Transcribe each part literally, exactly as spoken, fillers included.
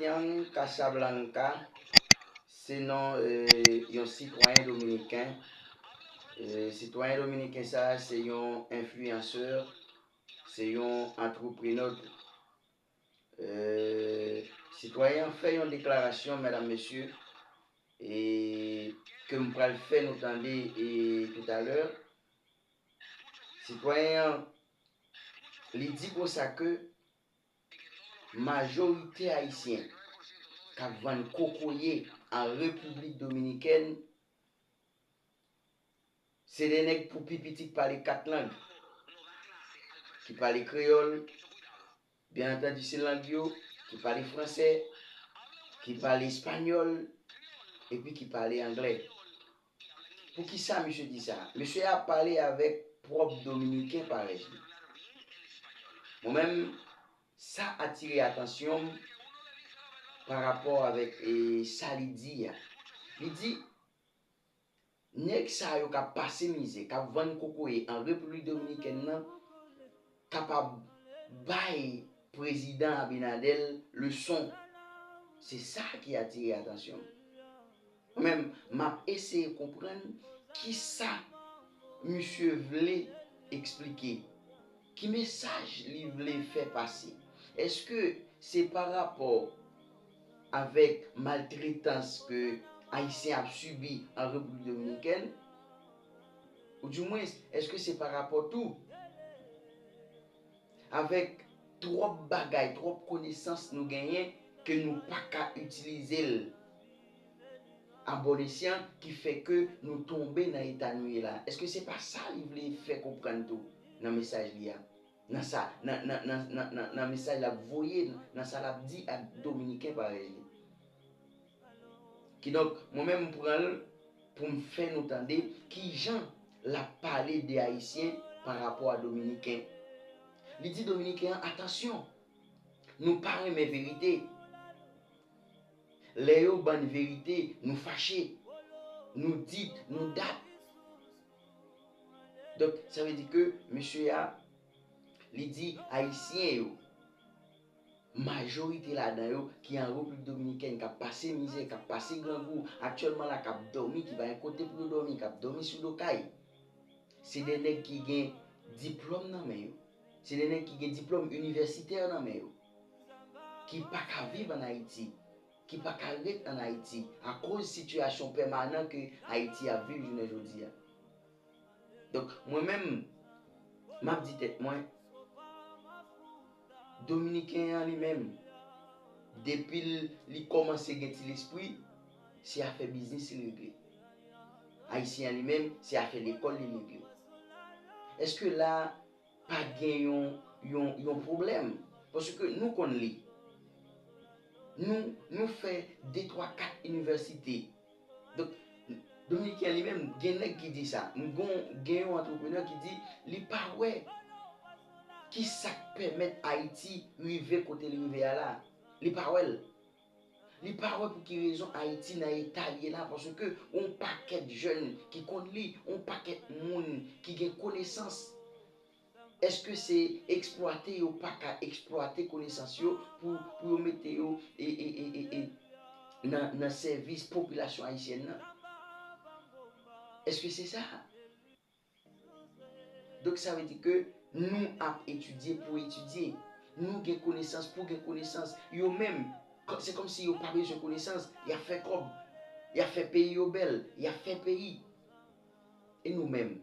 Yang Casablanca, se non, eh, yon sitwayen dominiken. Eh, sitwayen dominiken sa a, se yon enfliyansè, se yon antreprenè tou. Eh, sitwayen an fè yon deklarasyon, medam, mesye, e ke m pral fè nou tande e toutalè. Sitwayen an, li di konsa ke majorite ayisyen k ap vann kokoye an Repiblik Dominikèn, se de nèg pou pi piti k pale kat lang, ki pale kreyòl, byen antandi, se lang yo, ki pale fransè, ki pale espanyòl, epi ki pale anglè. Poukisa misye di sa? Misye ap pale avèk pwòp dominiken parèy li. Mwen menm, sa atire atansyon m pa rapò avèk, e, sa li di a. Li di, nèg sa yo k ap pase mizè, k ap vann kokoye an Repiblik Dominikèn nan, kapab bay prezidan Abinader leson. Se sa ki atire atansyon m. Mwen menm, m ap eseye konprann kisa misye vle eksplike, ki mesaj li vle fè pase. Èske se pa rapò avèk maltretans ke Ayisyen ap sibi an Repiblik Dominikèn? Oudimwens, èske se pa rapò tou avèk twòp bagay, twòp konesans nou genyen ke nou pa ka itilize l a bon esyan, ki fè ke nou tonbe nan eta nou ye la? Èske se pa sa li vle fè konprann tou nan mesaj li a? Nan sa, nan, nan, nan, nan, nan, nan mesaj l ap voye, nan sa l ap di ak Dominiken parèy li. Kidonk, mwen menm, m pran l pou m fè nou tande kijan l ap pale de Ayisyen pa rapò a Dominiken. Li di Dominiken an, atansyon, nou pa renmen verite. Lè yo ban n verite, nou fache, nou dit, nou dat. Donk, sa vle di ke mesye a, li di Ayisyen yo, majorite ladan yo ki an Repiblik Dominikèn, k ap pase mizè, k ap pase grangou, aktyèlman la, k ap dòmi, ki pa gen kote pou yo dòmi, k ap dòmi sou do kay. Se de nèg ki gen diplòm nan men yo. Se de nèg ki gen diplòm inivèsitè nan men yo. Ki pa ka viv ann Ayiti. Ki pa ka ret ann Ayiti akoz sitiyasyon pèmanan ke Ayiti ap viv jounen jodi a. Donk, mwen menm, m ap di tèt mwen, Dominiken an li menm, depi l, li kòmanse gen ti lespri, se afè biznis li regle. Ayisyen an li menm, se afè lekòl li regle. Èske la pa gen yon, yon, yon pwoblèm? Paske nou konn li. Nou, nou fè de, twa, kat inivèsite. Donk, Dominiken li menm, gen nèg ki di sa. M gon, gen yon antreprenè ki di li pa wè ki sa k pèmèt Ayiti rive kote l rive a la. Li pa wè l. Li pa wè pou ki rezon Ayiti nan eta l ye la, paske yon pakèt jèn ki konn li, yon pakèt moun ki gen konesans. Èske se eksplwate yo pa ka eksplwate konesans yo pou, pou yo mete yo e, e, e, e, e, nan, nan sèvis popilasyon ayisyèn nan? Èske se sa? Donk, sa vle di ke nou ap etidye pou etidye. Nou gen konesans pou gen konesans. Yo menm, kò-, se kòmsi yo pa bezwen konesans. Y ap fè kòb. Y ap fè peyi yo bèl. Y ap fè peyi. E nou menm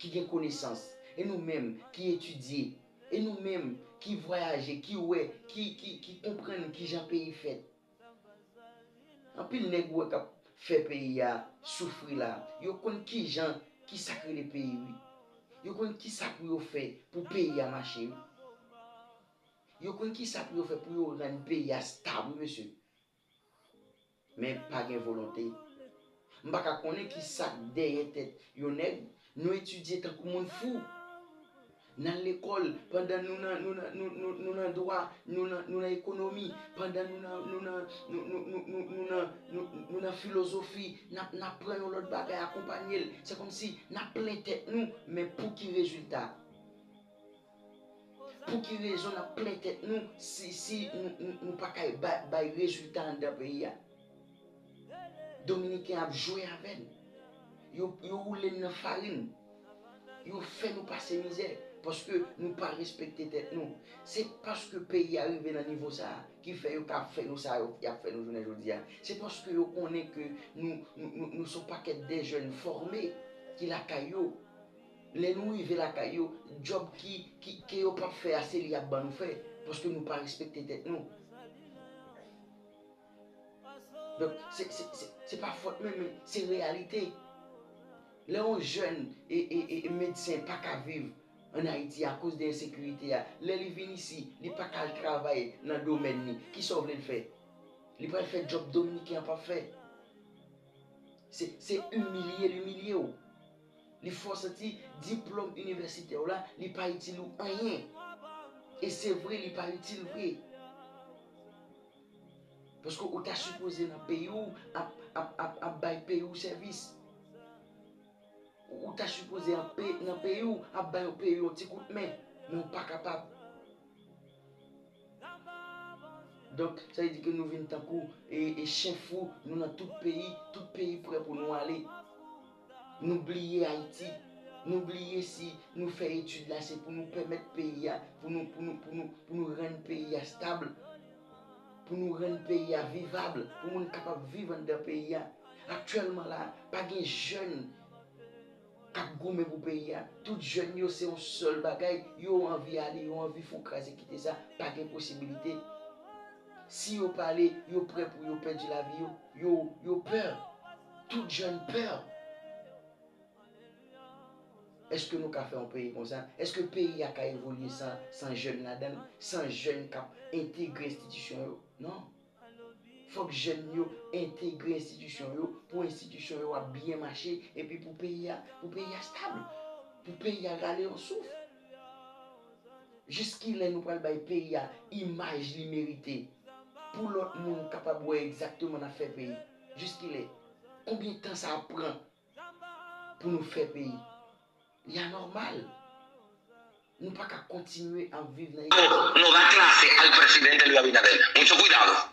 ki gen konesans, e nou menm ki etidye, e nou menm ki vwayaje, ki wè, ki, ki, ki konprann kijan peyi fèt. Anpil nèg ou wè k ap fè peyi a soufri la, yo konn kijan, kisa k rele peyi, wi. Yo konn kisa pou yo fè pou peyi a mache, wi. Yo konn kisa pou yo fè pou yo rann peyi a stab, wi, mesye. Men pa gen volonte. M pa ka konnen ki sa k dèyè tèt yon nèg. Nou etidye tankou moun fou. N al lekòl, pandan nou nan, nou nan, nou, nou, nou nan dwa, nou nan, nou nan ekonomi, pandan nou nan, nou nan, nou, nou, nou, nou, nou nan, nou, nou nan filozofi, n ap, n ap aprann yon lòt bagay, akonpanye l. Se kòmsi n ap plen tèt nou, men pou ki rezilta? Pou ki rezon n ap plenn tèt nou si, si nou, nou, nou pa ka bay, bay rezilta anndan peyi a? Dominiken ap jwe avè n. Yo, yo woule n nan farin. Yo fè nou pase mizè paske nou pa respekte tèt nou. Se paske peyi a rive nan nivo sa a ki fè yo ka fè nou sa yo, y ap fè nou jounen jodi a. Se paske yo konnen ke nou, nou, nou, nou se yon pakèt de jèn fòme ki lakay yo. Lè nou rive lakay yo, djòb ki, ki, ke yo p ap fè a, se li y ap ban nou fè, paske nou pa respekte tèt nou. Donk, se, se, se, se pa fòt mwen, men se reyalite. Lè yon jèn e, e, e, e medsen pa ka viv ann Ayiti akoz de ensekirite a, lè li vin isi, li pa ka al travay nan domèn li, kisa w vle l fè? Li pral fè djòb dominiken an p ap fè. Se, se imilye l imilye w. Li fè w santi diplòm inivèsitè w la, li pa itil ou anyen. E se vre, li pa itil vre. Paske ou ta sipoze nan peyi w ap, ap, ap, ap bay peyi w sèvis. Ou, ou ta sipoze an pe, nan peyi w ap bay yon peyi yon ti kout men, men ou pa kapab. Donk, sa vle di ke nou vin tankou e, e chen fou, nou nan tout peyi, tout peyi prè pou nou ale. Nou bliye Ayiti. Nou bliye si nou fè etid la, se pou nou pèmèt peyi a, pou nou, pou nou, pou nou, pou nou rann peyi a stab, pou nou rann peyi a vivab, pou moun kapab viv anndan peyi a. Aktyèlman la, pa gen jèn k ap goumen pou peyi a. Tout jèn yo se yon sèl bagay, yo anvi ale, yo anvi fè yon kraze kite sa, pa gen posibilite. Si yo pale, yo prè pou yo pèdi lavi yo. Yo, yo pè. Tout jèn pè. Èske nou ka fè yon peyi konsa? Èske peyi a ka evolye san, san jèn ladan l, san jèn k ap entegre enstitisyon yo? Non. Fòk jèn yo entegre enstitisyon yo, pou enstitisyon yo ap byen mache, epi pou peyi a, pou peyi a stab, pou peyi a rale yon souf. Jiskilè nou pral bay peyi a imaj li merite, pou lòt moun kapab wè egzakteman n ap fè peyi? Jiskilè? Konbyen tan sa ap pran pou nou fè peyi? Li anòmal. Nou pa ka kontinye ap viv nan... No, no va a clase al presidente Luis Abinader. Mucho cuidado.